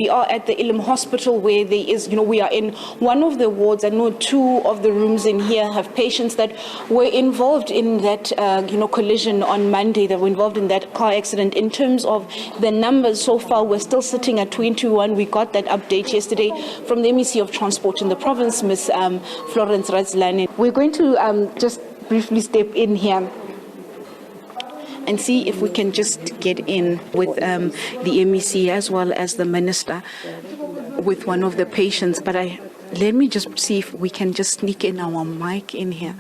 We are at the Elim Hospital where there is, we are in one of the wards. I know two of the rooms in here have patients that were involved in that, collision on Monday, that were involved in that car accident. In terms of the numbers so far, we're still sitting at 21. We got that update yesterday from the MEC of Transport in the province, Ms. Florence Radzilani. We're going to just briefly step in here and see if we can just get in with the MEC as well as the minister with one of the patients. But I let me just see if we can just sneak in our mic in here.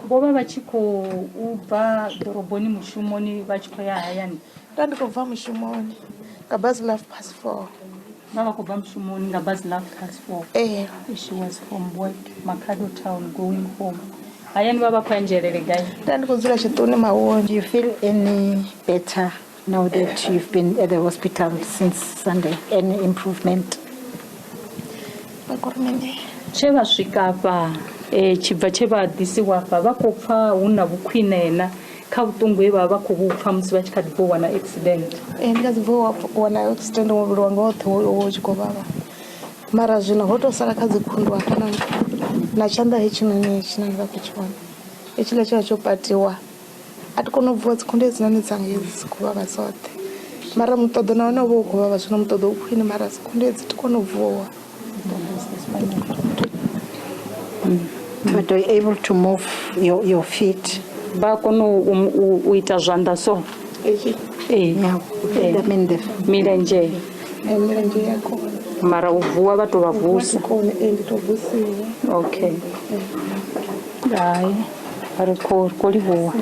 Vho vha vha tshi khou bva ḓoroboni mushumoni vha tshi khou ya hayani? Nda ndi khou bva mushumoni nga bazi ḽa 4:30. Vha vha khou bva mushumoni nga bazi ḽa 4:30? Ee. She was from work, Makhado town, going home. Hayani vha vha khou ya Nzhelele gai? Nda ndi khou dzula Tshiṱuni Mawoni. Do you feel any better now that you've been at the hospital since Sunday? Any improvement? Vha khou ri mini? Tshe vha swika afha, tshibva tshe vha ḓisiwa afha, vha khou pfa hu na vhukhwine na kha vhuṱungu he vha vha khou vhu pfa musi vha tshi kha ḓi bva u wana accident? Ee, ndi kha ḓi bva u wana accident, muvhili wanga woṱhe wo tshi khou vhavha, mara zwino ho tou sala kha dzi khundu hafha na tshanḓa hetshinoni tshine vha khou tshi vhona hetshiḽa tshe tsho patiwa, a thi koni u bvuwa, dzikhundu hedzinoni dzanga hedzi dzi khou vhavha dzoṱhe, mara muṱoḓo na wone u vha u khou vhavha, zwino muṱoḓo u khwine, mara dzikhundu hedzi thi koni u bvuwa. But are you able to move your feet? Vha kona u ita zwanḓa so? Ee. Yeah. I mean the milenzhe. Milenzhe ya kona. Mara u vuwa vha to vha vusa. Kona, ee, ndi to vusiwa. Okay. Hai, ri khou livhuwa.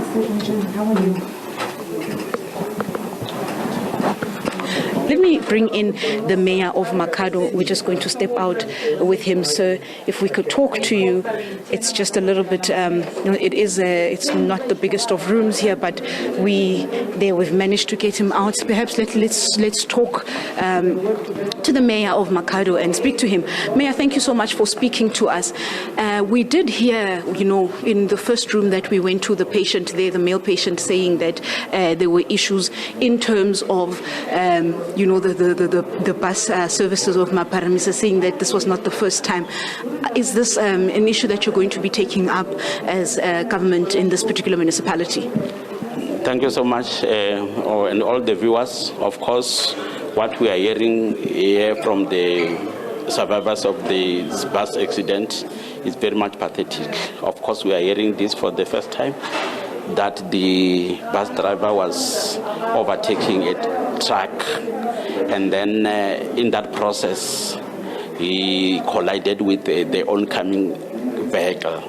Let me bring in the mayor of Makhado. We're just going to step out with him. So if we could talk to you, it's just a little bit, it's not the biggest of rooms here, but we've managed to get him out. Perhaps let's talk to the mayor of Makhado and speak to him. Mayor, thank you so much for speaking to us. We did hear, in the first room that we went to, the patient there, the male patient, saying that there were issues in terms of, the bus services of Mapharamisa, saying that this was not the first time. Is this an issue that you're going to be taking up as a government in this particular municipality? Thank you so much, and all the viewers. Of course, what we are hearing here from the survivors of the bus accident is very much pathetic. Of course, we are hearing this for the first time, that the bus driver was overtaking a truck, and then in that process, he collided with the oncoming vehicle.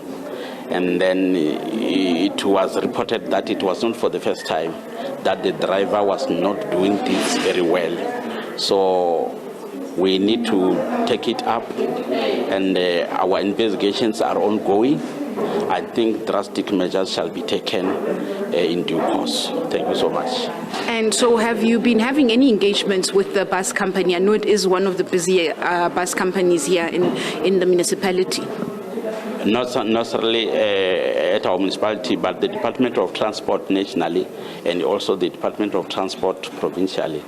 And then it was reported that it was not for the first time that the driver was not doing this very well. So we need to take it up, and our investigations are ongoing. I think drastic measures shall be taken in due course. Thank you so much. And so have you been having any engagements with the bus company? I know it is one of the busier bus companies here in the municipality. Not necessarily at our municipality, but the Department of Transport nationally and also the Department of Transport provincially,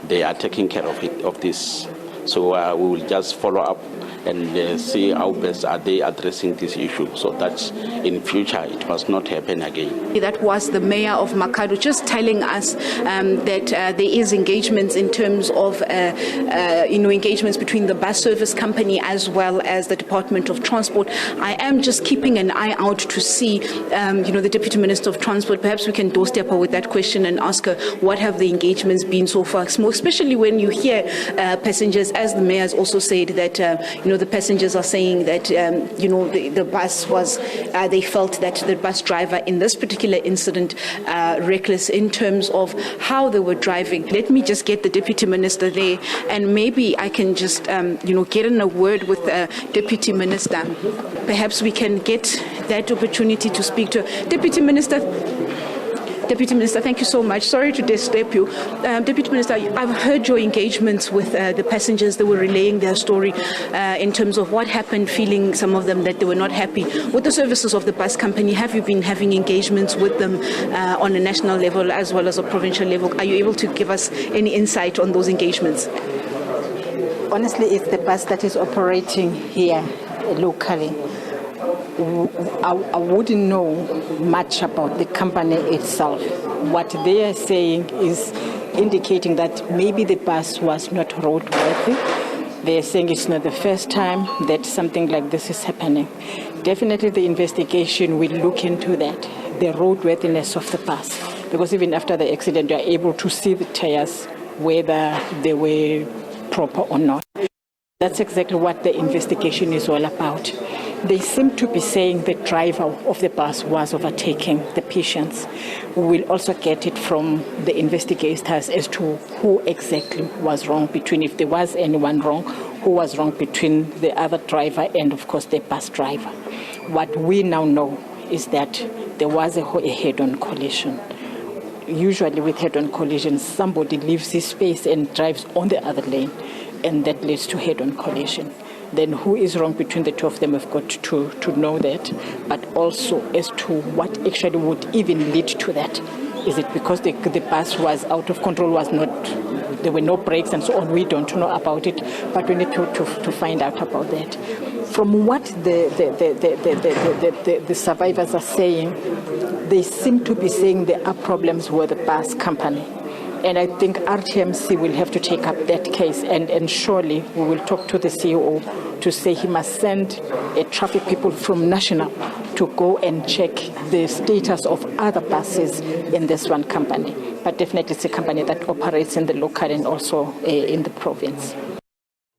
they are taking care of it, of this. So we will just follow up and see how best are they addressing this issue, so that in future it must not happen again. That was the mayor of Makhado just telling us that there is engagements in terms of engagements between the bus service company as well as the Department of Transport. I am just keeping an eye out to see, the Deputy Minister of Transport. Perhaps we can doorstep her with that question and ask her what have the engagements been so far, especially when you hear passengers, as the mayor has also said, that the passengers are saying that the bus was, they felt that the bus driver in this particular incident reckless in terms of how they were driving. Let me just get the Deputy Minister there, and maybe I can just get in a word with the Deputy Minister. Perhaps we can get that opportunity to speak to Deputy Minister. Deputy Minister, thank you so much. Sorry to disturb you. Deputy Minister, I've heard your engagements with the passengers. They were relaying their story in terms of what happened, feeling some of them that they were not happy with the services of the bus company. Have you been having engagements with them on a national level as well as a provincial level? Are you able to give us any insight on those engagements? Honestly, it's the bus that is operating here locally. I wouldn't know much about the company itself. What they are saying is indicating that maybe the bus was not roadworthy. They are saying it's not the first time that something like this is happening. Definitely the investigation will look into that, the roadworthiness of the bus. Because even after the accident, you are able to see the tires, whether they were proper or not. That's exactly what the investigation is all about. They seem to be saying the driver of the bus was overtaking the patients. We will also get it from the investigators as to who exactly was wrong between, if there was anyone wrong, who was wrong between the other driver and, of course, the bus driver. What we now know is that there was a head-on collision. Usually with head-on collisions, somebody leaves his space and drives on the other lane, and that leads to head-on collision. Then who is wrong between the two of them, we've got to know that, but also as to what actually would even lead to that. Is it because the bus was out of control, was not, there were no brakes and so on? We don't know about it, but we need to find out about that. From what the survivors are saying, they seem to be saying there are problems with the bus company. And I think RTMC will have to take up that case, and surely we will talk to the CEO to say he must send a traffic people from National to go and check the status of other buses in this one company. But definitely it's a company that operates in the local and also in the province.